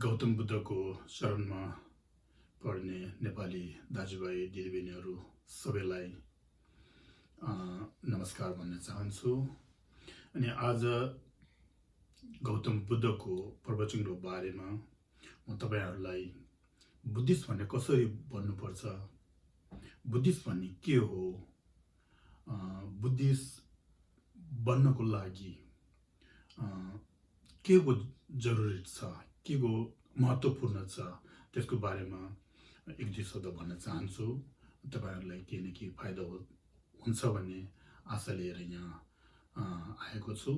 गौतम बुद्धको शरणमा पढ्ने नेपाली दाजुभाइ दिदीबहिनीहरू सबैलाई नमस्कार भन्न चाहन्छु। अनि आज गौतम बुद्धको प्रवचनको बारेमा म तपाईहरुलाई बुद्धिस्ट भन्ने कसरी बन्नुपर्छ, बुद्धिस्ट भन्ने के हो, बुद्धिस्ट बन्नको लागि के को जरुरी छ, के को महत्त्वपूर्ण छ, त्यसको बारेमा एक दुई शब्द भन्न चाहन्छु। तपाईहरुलाई केही न केही फाइदा हुन्छ भन्ने आशा लिएर यहाँ आएको छु।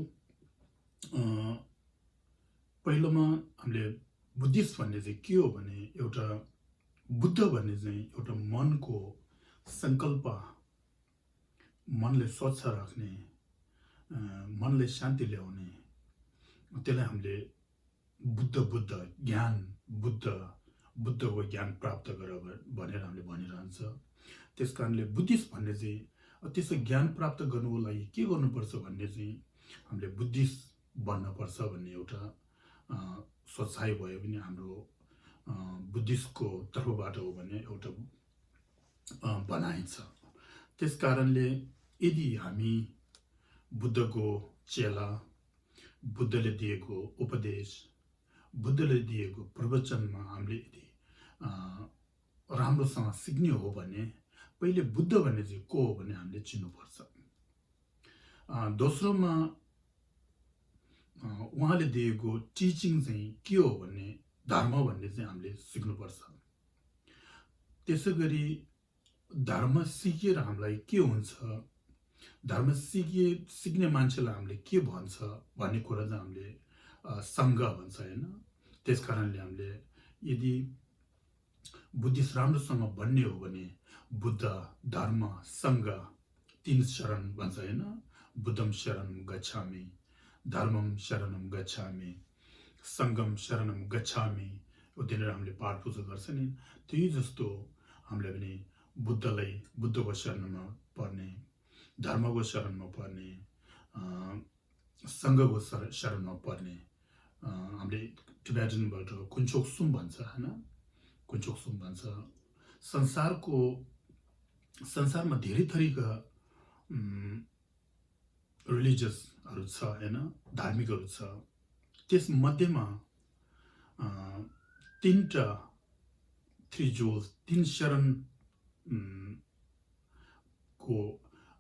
पहिलोमा हामीले बुद्धिस्ट भन्ने चाहिँ के हो भने एउटा बुद्ध भन्ने चाहिँ एउटा मनको संकल्प, मनले स्वच्छ राख्ने, मनले शान्ति ल्याउने, त्यसलाई हामीले बुद्ध ज्ञान बुद्धको ज्ञान प्राप्त गर भनेर हामीले भनिरहन्छ। त्यसकारणले बुद्धिस्ट भन्ने चाहिँ त्यसो ज्ञान प्राप्त गर्नुको लागि के गर्नुपर्छ भन्ने चाहिँ हामीले बुद्धिस्ट बन्नुपर्छ भन्ने एउटा सोचाइ भयो भने हाम्रो बुद्धिस्टको तर्फबाट हो भने एउटा भनाइ छ। त्यसकारणले यदि हामी बुद्धको चेला, बुद्धले दिएको उपदेश, बुद्धले दिएको प्रवचनमा हामीले यदि राम्रोसँग सिक्ने हो भने पहिले बुद्ध भन्ने चाहिँ को हो भने हामीले चिन्नुपर्छ। दोस्रोमा उहाँले दिएको टिचिङ चाहिँ के हो भन्ने, धर्म भन्ने चाहिँ हामीले सिक्नुपर्छ। त्यसैगरी धर्म सिकेर हामीलाई के हुन्छ, धर्म सिक्ने मान्छेलाई हामीले के भन्छ भन्ने कुरा चाहिँ हामीले सङ्घ भन्छ हैन। त्यसकारणले हामीले यदि बुद्धिस्ट राम्रोसँग भन्ने हो भने बुद्ध, धर्म, सङ्घ तीन शरण भन्छ हैन। बुद्धम शरणम गच्छामि, धर्मम शरणम गच्छामि, सङ्घम शरणम गच्छामि। उतिनेर हामीले पाठ पूजा गर्छ नि, त्यही जस्तो हामीले पनि बुद्धको शरणमा पर्ने, धर्मको शरणमा पर्ने, सङ्घको शरणमा पर्ने। हामीले टिबेटनबाट कुञ्चोकसुम भन्छ हैन, कुञ्चोकसुम भन्छ। संसारमा धेरै थरीका रिलिजियसहरू छ हैन, धार्मिकहरू छ। त्यस मध्येमा तीन शरण को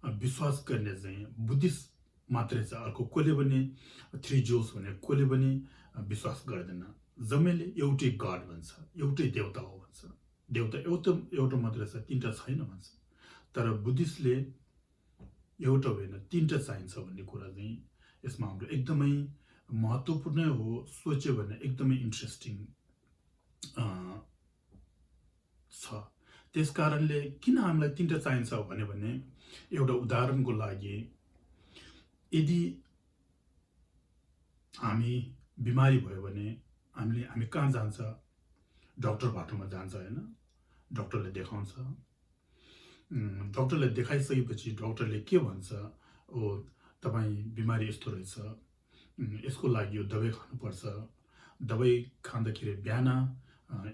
विश्वास गर्ने चाहिँ बुद्धिस्ट मात्रै छ। अर्को कोले पनि थ्री जुल्स भने कोले पनि विश्वास गर्दैन। जम्मैले एउटै गड भन्छ, एउटै देवता हो भन्छ। देवता एउटा मात्रै छ, तीनटा छैन भन्छ। तर बुद्धिस्टले एउटा होइन, तीनटा चाहिन्छ भन्ने कुरा चाहिँ यसमा हाम्रो एकदमै महत्त्वपूर्ण हो। सोच्यो भने एकदमै इन्ट्रेस्टिङ छ। त्यसकारणले किन हामीलाई तीनटा चाहिन्छ भने एउटा उदाहरणको लागि यदि हामी बिमारी भयो भने हामी कहाँ जान्छ, डाक्टर बाटोमा जान्छ हैन। डाक्टरले देखाउँछ, डाक्टरले देखाइसकेपछि डाक्टरले के भन्छ, ओ तपाईँ बिमारी यस्तो रहेछ, यसको लागि यो दबाई खानुपर्छ, दबाई खाँदाखेरि बिहान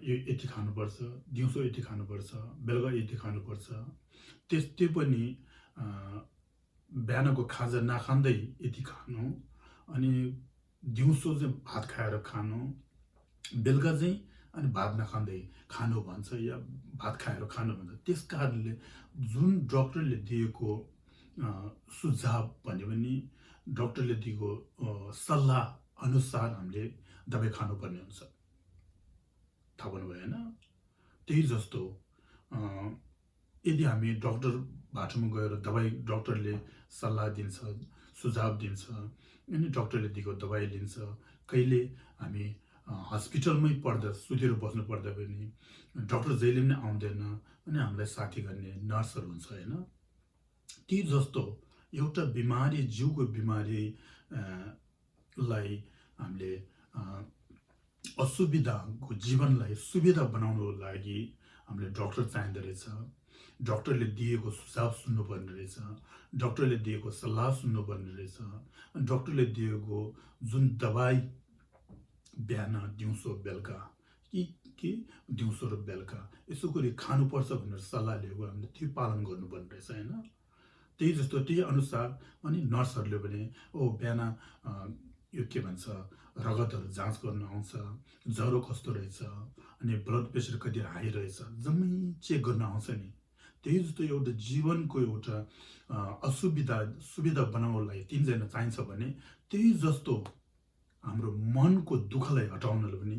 यति खानुपर्छ, दिउँसो यति खानुपर्छ, बेलुका यति खानुपर्छ। त्यो पनि बिहानको खाजा नखाँदै यति खानु, अनि दिउँसो चाहिँ भात खाएर खानु, बेलुका चाहिँ अनि भात नखाँदै खानु भन्छ, या भात खाएर खानु भन्छ। त्यस कारणले जुन डक्टरले दिएको सुझाव भन्यो भने डक्टरले दिएको सल्लाह अनुसार हामीले दबाई खानुपर्ने हुन्छ। थाहा भन्नुभयो हैन। त्यही जस्तो यदि हामी डक्टर बाटोमा गएर डक्टरले सल्लाह दिन्छ, सुझाव दिन्छ, अनि डक्टरले दिएको दबाई लिन्छ। कहिले हामी हस्पिटलमै पर्दा सुतेर बस्नु पर्दा पनि डक्टर जहिले पनि आउँदैन, अनि हामीलाई साथी गर्ने नर्सहरू हुन्छ हैन। त्यही जस्तो एउटा बिमारी, जिउको बिमारीलाई हामीले असुविधाको जीवनलाई सुविधा बनाउनको लागि हामीले डक्टर चाहिँदो रहेछ। डक्टरले दिएको सुझाव सुन्नुपर्ने रहेछ, डक्टरले दिएको सल्लाह सुन्नुपर्ने रहेछ, डक्टरले दिएको जुन दबाई बिहान दिउँसो बेलुका कि दिउँसो र बेलुका यसो गरी खानुपर्छ भनेर सल्लाह लिएको हामीले त्यो पालन गर्नुपर्ने रहेछ होइन त्यही जस्तो त्यही अनुसार अनि नर्सहरूले पनि बिहान यो के भन्छ रगतहरू जाँच गर्न आउँछ ज्वरो कस्तो रहेछ अनि ब्लड प्रेसर कति हाई रहेछ जम्मै चेक गर्न आउँछ नि त्यही जस्तो एउटा जीवनको एउटा सुविधा बनाउनलाई तिनजना चाहिन्छ भने त्यही जस्तो हाम्रो मनको दुःखलाई हटाउनलाई पनि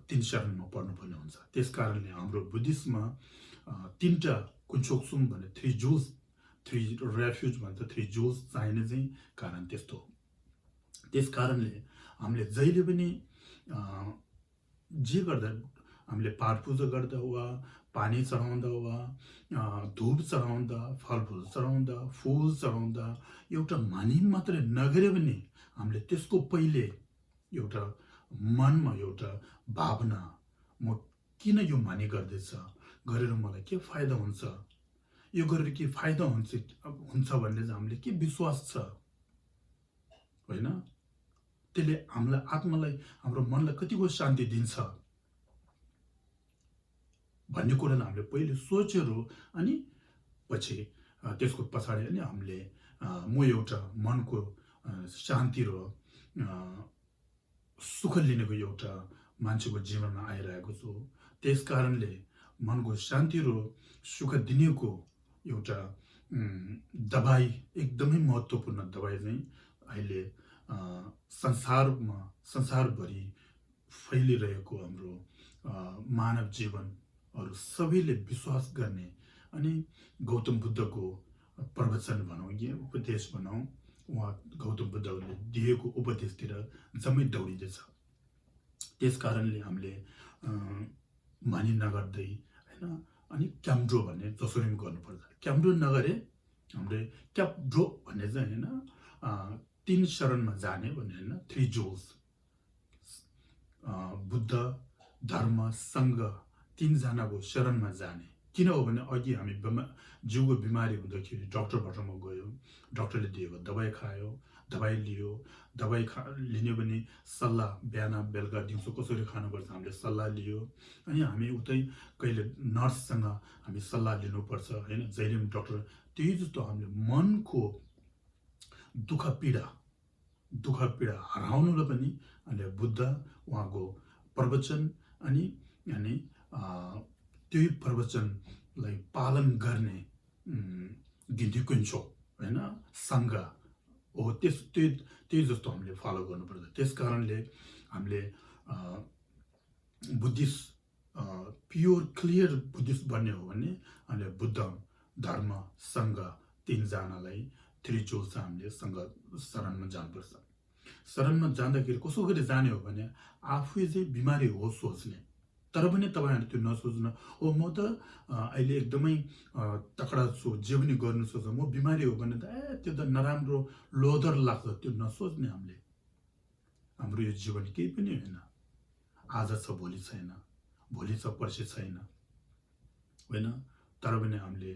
तीन चरणमा पढ्नुपर्ने हुन्छ त्यस कारणले हाम्रो बुद्धिस्टमा तीनटा कुन्छोक्सुम भने 3 जुल्स 3 रेफ्युज भन्छ 3 जुल्स चाहिने चाहिँ कारण त्यस्तो हो त्यस कारणले हामीले जहिले पनि जे गर्दा हामीले पाठ पूजा गर्दा वा पानी चढाउँदा वा धूप चढाउँदा फलफुल चढाउँदा फुल चढाउँदा एउटा मानि मात्रै नगरे पनि हामीले त्यसको पहिले एउटा मनमा एउटा भावना म किन यो मानी गर्दैछ गरेर मलाई के फाइदा हुन्छ यो गरेर के फाइदा हुन्छ भन्ने चाहिँ हामीले के विश्वास छ होइन त्यसले हामीलाई आत्मालाई हाम्रो मनलाई कतिको शान्ति दिन्छ भन्ने कुरा हामीले पहिले सोचेर अनि पछि त्यसको पछाडि अनि हामीले म एउटा मनको शान्ति र सुख लिनेको एउटा मान्छेको जीवनमा आइरहेको छु त्यस कारणले मनको शान्ति र सुख दिनेको एउटा दबाई एकदमै महत्त्वपूर्ण दबाई चाहिँ अहिले संसारभरि फैलिरहेको हाम्रो मानव जीवनहरू सबैले विश्वास गर्ने अनि गौतम बुद्धको प्रवचन भनौँ कि उपदेश भनौँ उहाँ गौतम बुद्धले दिएको उपदेशतिर जम्मै दौडिँदैछ त्यस कारणले हामीले मानि नगर्दै होइन अनि क्याम्ड्रो भन्ने जसरी पनि गर्नुपर्छ क्याम्ड्रो नगरे हामीले क्याप्ड्रो भन्ने चाहिँ होइन 3 शरणमा जाने भन्ने होइन 3 जुल्स बुद्ध धर्म सङ्घ 3 जनाको शरणमा जाने किन हो भने अघि हामी जिउको बिमारी हुँदाखेरि डक्टरबाट गयो डक्टरले दिएको दबाई खायो दबाई लियो लिने पनि सल्लाह बिहान बेलुका दिउँसो कसरी खानुपर्छ हामीले सल्लाह लियो अनि हामी उतै कहिले नर्ससँग हामी सल्लाह लिनुपर्छ होइन जहिले पनि डक्टर त्यही जस्तो हामीले मनको दुःख पीडा हराउनुलाई पनि हामीले बुद्ध उहाँको प्रवचन अनि त्यही प्रवचनलाई पालन गर्ने गिन्ती कुन्छो होइन सङ्घ हो त्यही जस्तो हामीले फलो गर्नुपर्छ त्यस कारणले हामीले बुद्धिस्ट प्योर क्लियर बुद्धिस्ट बन्ने हो भने हामीले बुद्ध धर्म सङ्घ 3 जनालाई 3 जुल्स हामीले सङ्घ शरणमा जानुपर्छ शरणमा जाँदाखेरि कसो गरी जाने हो भने आफै चाहिँ बिमारी हो सोच्ने तर पनि तपाईँहरू त्यो नसोच्नु म त अहिले एकदमै तकडा छु जे पनि गर्नु सोच्छ म बिमारी हो भने त त्यो त नराम्रो लोदर लाग्छ त्यो नसोच्ने हामीले हाम्रो यो जीवन केही पनि होइन आज छ भोलि छैन भोलि छ पर्सि छैन होइन तर पनि हामीले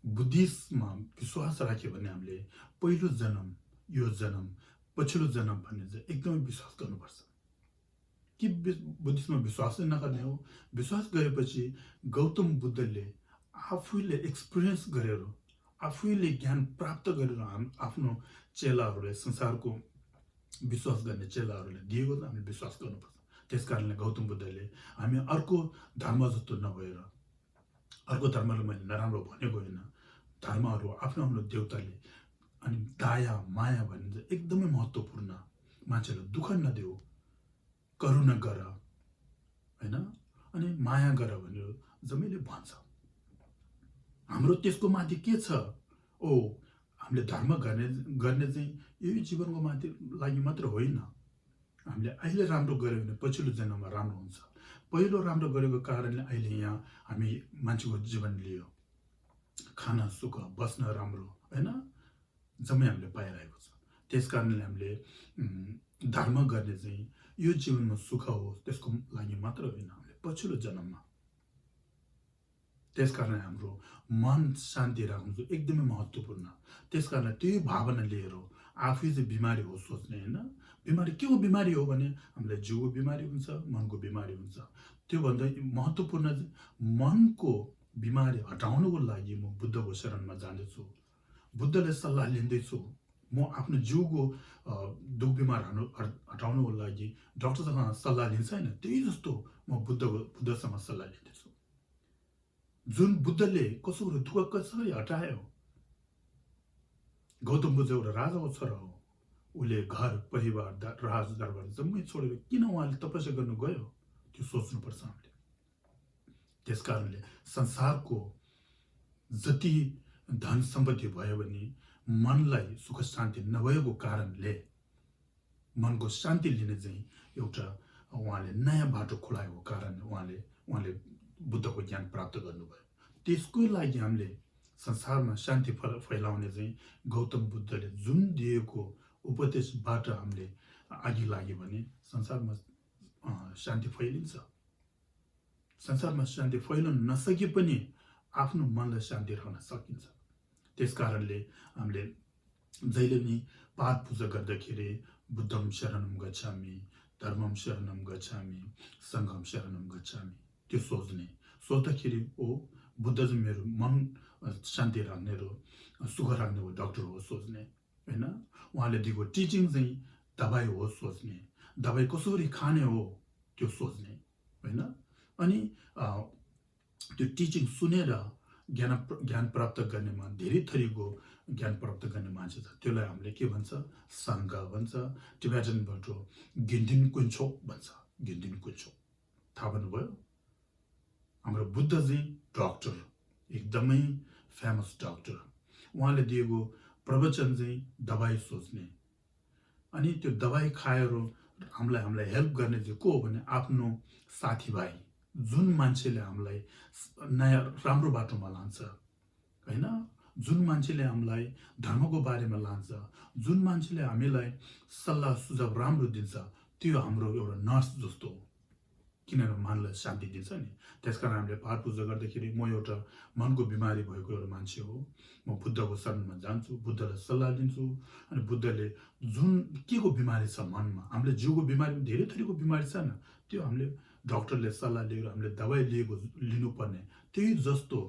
बुद्धिस्टमा विश्वास राख्यो भने हामीले पहिलो जन्म यो जन्म पछिल्लो जन्म भन्ने चाहिँ एकदमै विश्वास गर्नुपर्छ कि बुद्धिस्टमा विश्वास नगर्ने हो विश्वास गरेपछि गौतम बुद्धले आफैले एक्सपिरियन्स गरेर आफैले ज्ञान प्राप्त गरेर आफ्नो चेलाहरूलाई संसारको विश्वास गर्ने चेलाहरूलाई दिएको त हामीले विश्वास गर्नुपर्छ त्यस कारणले गौतम बुद्धले हामी अर्को धर्म जस्तो नभएर अर्को धर्मलाई मैले नराम्रो भनेको होइन धर्महरू आफ्नो देवताले अनि दया माया भन्ने चाहिँ एकदमै महत्त्वपूर्ण मान्छेलाई दुःख नदेऊ करुणा गर होइन अनि माया गर भनेर जम्मैले भन्छ हाम्रो त्यसको माथि के छ हामीले धर्म गर्ने चाहिँ यही जीवनको लागि मात्र होइन हामीले अहिले राम्रो गर्यो भने पछिल्लो जन्ममा राम्रो हुन्छ पहिलो राम्रो गरेको कारणले अहिले यहाँ हामी मान्छेको जीवन लियो खाना सुख बस्न राम्रो होइन जम्मै हामीले पाइरहेको छ त्यस कारणले हामीले धर्म गर्ने चाहिँ यो जीवनमा सुख होस् त्यसको लागि मात्र होइन हामीले पछिल्लो जन्ममा त्यस कारण हाम्रो मन शान्ति राख्नु चाहिँ एकदमै महत्त्वपूर्ण त्यस कारण त्यही भावना लिएर आफै चाहिँ बिमारी हो सोच्ने होइन बिमारी के हो बिमारी हो भने हामीलाई जिउको बिमारी हुन्छ मनको बिमारी हुन्छ त्योभन्दा महत्त्वपूर्ण मनको बिमारी हटाउनको लागि म बुद्धको शरणमा जाँदैछु बुद्धले सल्लाह लिँदैछु म आफ्नो जिउको दुख बिमार हटाउनको लागि डाक्टरसँग सल्लाह लिन्छ होइन त्यही जस्तो म बुद्धसँग सल्लाह लिँदैछु जुन बुद्धले कसैको दुःख कसरी हटायो गौतम बुद्ध एउटा राजाको छोरा हो उसले घर परिवार राज दरबार जम्मै छोडेर किन उहाँले तपस्या गर्नु गयो त्यो सोच्नुपर्छ हामीले त्यस कारणले संसारको जति धन सम्पत्ति भयो भने मनलाई सुख शान्ति नभएको कारणले मनको शान्ति लिने चाहिँ एउटा उहाँले नयाँ बाटो खोलाएको कारण उहाँले बुद्धको ज्ञान प्राप्त गर्नुभयो त्यसको लागि हामीले संसारमा शान्ति फैलाउने चाहिँ गौतम बुद्धले जुन दिएको उपदेशबाट हामीले अघि लाग्यो भने संसारमा शान्ति फैलिन्छ संसारमा शान्ति फैलन नसके पनि आफ्नो मनलाई शान्ति राख्न सकिन्छ त्यस कारणले हामीले जहिले पनि पाठ पूजा गर्दाखेरि बुद्धम शरणम गच्छामि धर्मम शरणम गच्छामि सङ्घम शरणम गच्छामि त्यो सोच्दाखेरि ओ बुद्ध चाहिँ मेरो मन शान्ति राख्ने र सुख राख्ने हो डक्टर हो सोच्ने होइन उहाँले दिएको टिचिङ चाहिँ दबाई हो सोच्ने दबाई कसरी खाने हो त्यो सोच्ने होइन अनि त्यो टिचिङ सुनेर ज्ञान प्राप्त गर्नेमा धेरै थरीको ज्ञान प्राप्त गर्ने मान्छे छ त्यसलाई हामीले के भन्छ सङ्घ भन्छ टिबेटनबाट गिन्दिन कुन्छोक भन्छ गिन्दिन कुन्छोक थाहा भन्नुभयो हाम्रो बुद्धजी डक्टर एकदमै फेमस डक्टर उहाँले दिएको प्रवचन चाहिँ दबाई सोच्ने अनि त्यो दबाई खाएर हामीलाई हेल्प गर्ने चाहिँ को हो भने आफ्नो साथीभाइ जुन मान्छेले हामीलाई नयाँ राम्रो बाटोमा लान्छ होइन जुन मान्छेले हामीलाई धर्मको बारेमा लान्छ जुन मान्छेले हामीलाई सल्लाह सुझाव राम्रो दिन्छ त्यो हाम्रो एउटा नर्स जस्तो हो किनभने मनलाई शान्ति दिन्छ नि त्यसकारण हामीले पाठ पूजा गर्दाखेरि म एउटा मनको बिमारी भएको एउटा मान्छे हो म बुद्धको शरणमा जान्छु बुद्धलाई सल्लाह लिन्छु अनि बुद्धले जुन के को बिमारी छ मनमा हामीले जिउको बिमारी धेरै थरीको बिमारी छ न त्यो हामीले डक्टरले सल्लाह लिएर हामीले दबाई लिनुपर्ने त्यही जस्तो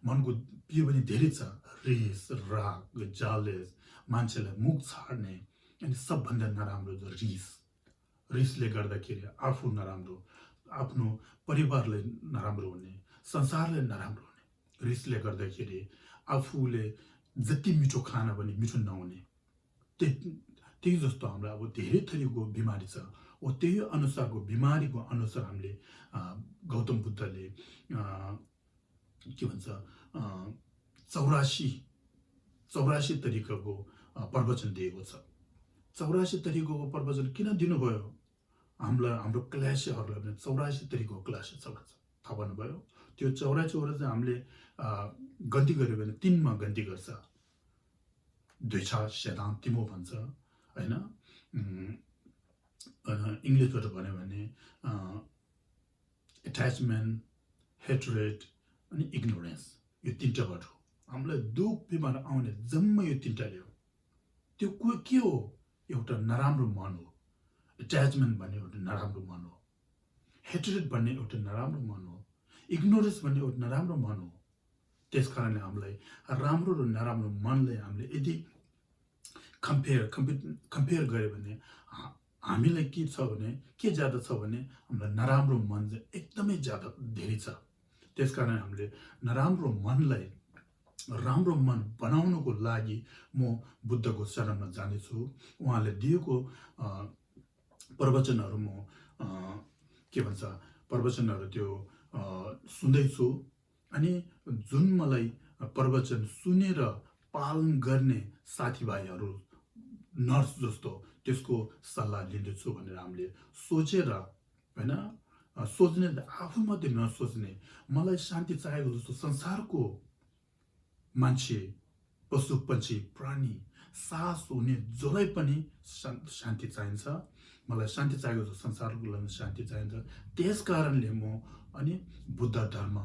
मनको पियो भने धेरै छ रिस राग जालेस मान्छेलाई मुख छाड्ने अनि सबभन्दा नराम्रो रिसले गर्दाखेरि आफू नराम्रो आफ्नो परिवारलाई नराम्रो हुने संसारलाई नराम्रो हुने रिसले गर्दाखेरि आफूले जति मिठो खाना पनि मिठो नहुने त्यही जस्तो हाम्रो अब धेरै थरीको बिमारी छ ओ त्यही अनुसारको बिमारीको अनुसार हामीले गौतम बुद्धले के भन्छ 84 तरिकाको प्रवचन दिएको छ 84 तरिकाको प्रवचन किन दिनुभयो हाम्रो क्लासेहरूलाई पनि 84 तरिकाको क्लास छ भन्छ थाहा भन्नुभयो त्यो 84 चाहिँ हामीले गन्ती गर्यो भने 3 मा गन्ती गर्छ द्वेषा सेदान तिमो भन्छ होइन इङ्ग्लिसबाट भन्यो भने एट्याचमेन्ट हेट्रेड अनि इग्नोरेन्स यो 3टाबाट हो हामीलाई दुख बिमार आउने जम्मै यो 3टाले हो त्यो के हो एउटा नराम्रो मन हो एट्याचमेन्ट भन्ने एउटा नराम्रो मन हो हेट्रेड भन्ने एउटा नराम्रो मन हो इग्नोरेन्स भन्ने एउटा नराम्रो मन हो त्यस कारणले हामीलाई राम्रो र नराम्रो मनलाई हामीले यदि कम्पेयर गऱ्यो भने हामीलाई के छ भने के ज्यादा छ भने हामीलाई नराम्रो मन चाहिँ एकदमै ज्यादा धेरै छ त्यसकारण हामीले नराम्रो मनलाई राम्रो मन बनाउनको लागि म बुद्धको शरणमा जानेछु उहाँले दिएको प्रवचनहरू म के भन्छ प्रवचनहरू त्यो सुन्दैछु अनि जुन मलाई प्रवचन सुनेर पालन गर्ने साथीभाइहरू नर्स जस्तो त्यसको सल्लाह लिँदैछु भनेर हामीले सोचेर होइन सोच्ने आफू मात्रै नसोच्ने मलाई शान्ति चाहिएको जस्तो संसारको मान्छे पशु पक्षी प्राणी सास हुने जसलाई पनि शान्ति चाहिन्छ मलाई शान्ति चाहिएको जस्तो संसारको लागि शान्ति चाहिन्छ त्यस कारणले म अनि बुद्ध धर्म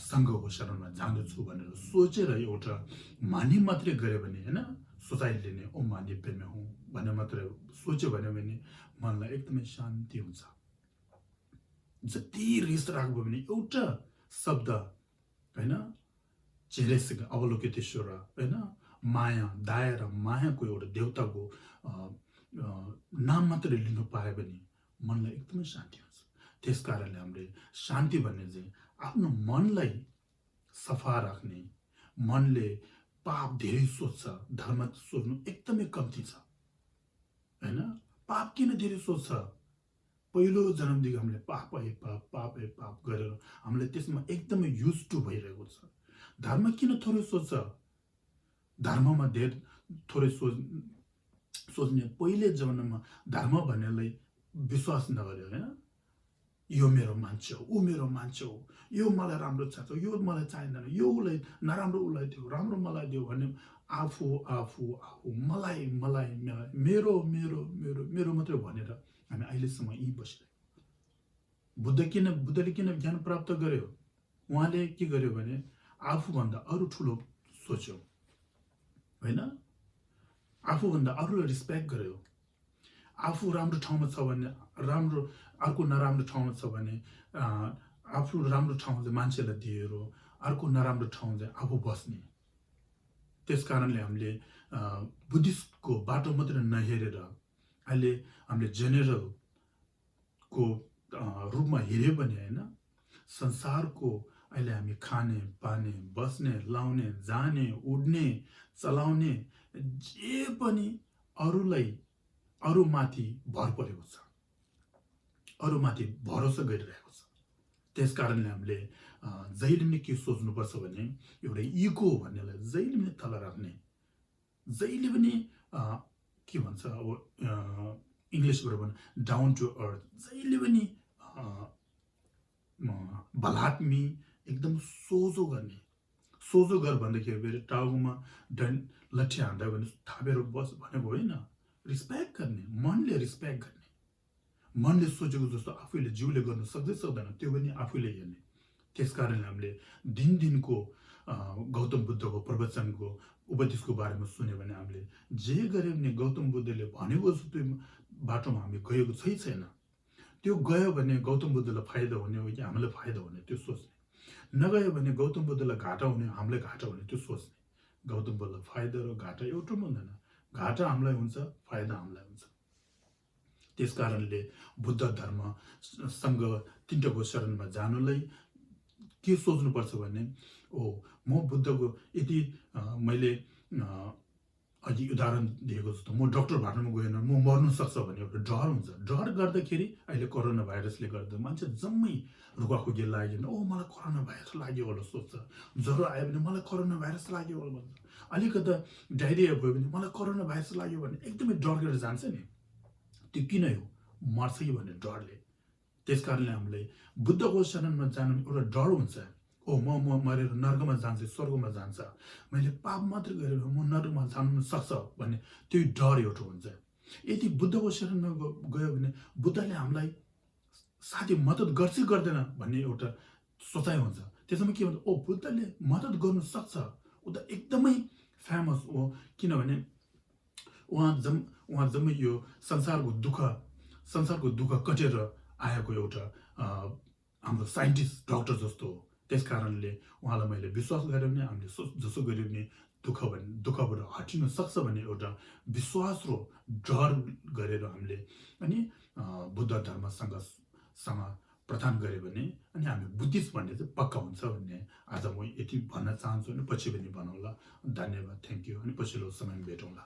सङ्घको शरणमा जाँदछु भनेर सोचेर एउटा मानि मात्रै गऱ्यो भने होइन सोचाइले नै ओम माने पेमे हुँ भने मात्र सोच्यो भने मनलाई एकदमै शान्ति हुन्छ। जति रिस राख्यो भने एउटा शब्द हैन चेरेसिक अवलोकितेश्वर हैन माया दया र मायाको एउटा देवताको नाम मात्र लिनु पाए भने मनलाई एकदमै शान्ति हुन्छ। त्यसकारणले हामीले शान्ति भन्ने चाहिँ आफ्नो मनलाई सफा राख्ने, मनले पाप धेरै सोच्छ, धर्म सोच्नु एकदमै कम्ती छ हैन। पाप किन धेरै सोच्छ? पहिलो जन्मदेखि हामीले पाप गरेर हामीले त्यसमा एकदमै युज टु भइरहेको छ। धर्म किन थोरै सोच्छ? धर्ममा धेरै थोरै सोच्ने पहिले जमानामा धर्म भन्नेलाई विश्वास नगर्यो हैन। यो मेरो मान्छे हो, ऊ मेरो मान्छे हो, यो मलाई राम्रो चाहिन्छ, यो मलाई चाहिँदैन, यो उसलाई नराम्रो उसलाई दियो, राम्रो मलाई दियो भन्ने आफू मलाई मेरो मेरो मेरो मेरो मात्रै भनेर हामी अहिलेसम्म यहीँ बसिरहेको। बुद्धले किन ज्ञान प्राप्त गर्यो? उहाँले के गर्यो भने आफूभन्दा अरू ठुलो सोच्यो हैन। आफूभन्दा अरूलाई रिस्पेक्ट गर्यो। आफू राम्रो ठाउँमा छ भने राम्रो, अर्को नराम्रो ठाउँमा छ भने आफू राम्रो ठाउँ चाहिँ मान्छेलाई दिएर अर्को नराम्रो ठाउँ चाहिँ आफू बस्ने। त्यसकारणले हामीले बुद्धिस्टको बाटो मात्र नहेरेर अहिले हामीले जेनरलको रूपमा हेऱ्यो भने हैन, संसारको अहिले हामी खाने पाने बस्ने लाउने जाने उड्ने चलाउने जे पनि अरूमाथि भर परेको छ, अरूमाथि भरोसा गरिरहेको छ। त्यसकारणले हामीले जहिले पनि के सोच्नुपर्छ भने एउटा इगो भन्नेलाई जहिले पनि तल राख्ने, जहिले पनि के भन्छ अब इङ्ग्लिसबाट भने डाउन टु अर्थ, जहिले पनि बलात्मी एकदम सोझो गर्ने। सोझो गर भन्दाखेरि फेरि टाउकोमा लट्ठी हान्दा भने थापेर बस भनेको होइन। रिस्पेक्ट गर्ने, मनले रिस्पेक्ट गर्ने, मनले सोचेको जस्तो आफूले जिउले गर्न सक्दै सक्दैन त्यो पनि आफूले हेर्ने। त्यसकारणले हामीले दिनको गौतम बुद्धको प्रवचनको उपदेशको बारेमा सुन्यो भने हामीले जे गऱ्यो भने गौतम बुद्धले भनेको जस्तो बाटोमा हामी गएको छैन। त्यो गयो भने गौतम बुद्धलाई फाइदा हुने हो कि हामीलाई फाइदा हुने त्यो सोच्ने। नगयो भने गौतम बुद्धलाई घाटा हुने, हामीलाई घाटा हुने त्यो सोच्ने। गौतम बुद्धलाई फाइदा र घाटा एउटा हुँदैन, घाटा हामीलाई हुन्छ, फाइदा हामीलाई हुन्छ। त्यसकारणले बुद्ध धर्मसँग तिनवटाको शरणमा जानुलाई के सोच्नुपर्छ भने म बुद्धको यदि मैले अघि उदाहरण दिएको जस्तो म डक्टर भर्नुमा गएन म मर्नु सक्छ भन्ने एउटा डर हुन्छ। डर गर्दाखेरि अहिले कोरोना भाइरसले गर्दा मान्छे जम्मै रुगाखुगी लाग्यो, मलाई कोरोना भाइरस लाग्यो होला सोच्छ। ज्वरो आयो भने मलाई कोरोना भाइरस लाग्यो होला भन्छ। अलिकति डायरिया भयो भने मलाई कोरोना भाइरस लाग्यो भने एकदमै डर गरेर जान्छ नि। त्यो किन हो? मर्छ कि भन्ने डरले। त्यसकारणले हामीले बुद्धको शरणमा जानु एउटा डर हुन्छ। म मरेर नर्कमा जान्छ, स्वर्गमा जान्छ, मैले पाप मात्र गरेर म नर्कमा जानु सक्छ भन्ने त्यो डर एउटा हुन्छ। यदि बुद्धको शरणमा गयो भने बुद्धले हामीलाई साथी मद्दत गर्छ गर्दैन भन्ने एउटा सोचाइ हुन्छ। त्यसमा के भन्छ, बुद्धले मद्दत गर्नु सक्छ, ऊ त एकदमै फेमस हो, किनभने उहाँ जम्मै यो संसारको दुःख कटेर आएको एउटा हाम्रो साइन्टिस्ट डक्टर जस्तो हो। त्यसकारणले उहाँलाई मैले विश्वास गरेँ भने हामीले जसो गऱ्यो भने दुःखबाट हटिन सक्छ भन्ने एउटा विश्वास र डर गरेर हामीले अनि बुद्ध धर्मसँग प्रदान गऱ्यो भने अनि हामी बुद्धिस्ट भन्ने चाहिँ पक्का हुन्छ भन्ने आज म यति भन्न चाहन्छु। अनि पछि पनि भनौँला। धन्यवाद, थ्याङ्क यू। अनि पछिल्लो समयमा भेटौँला।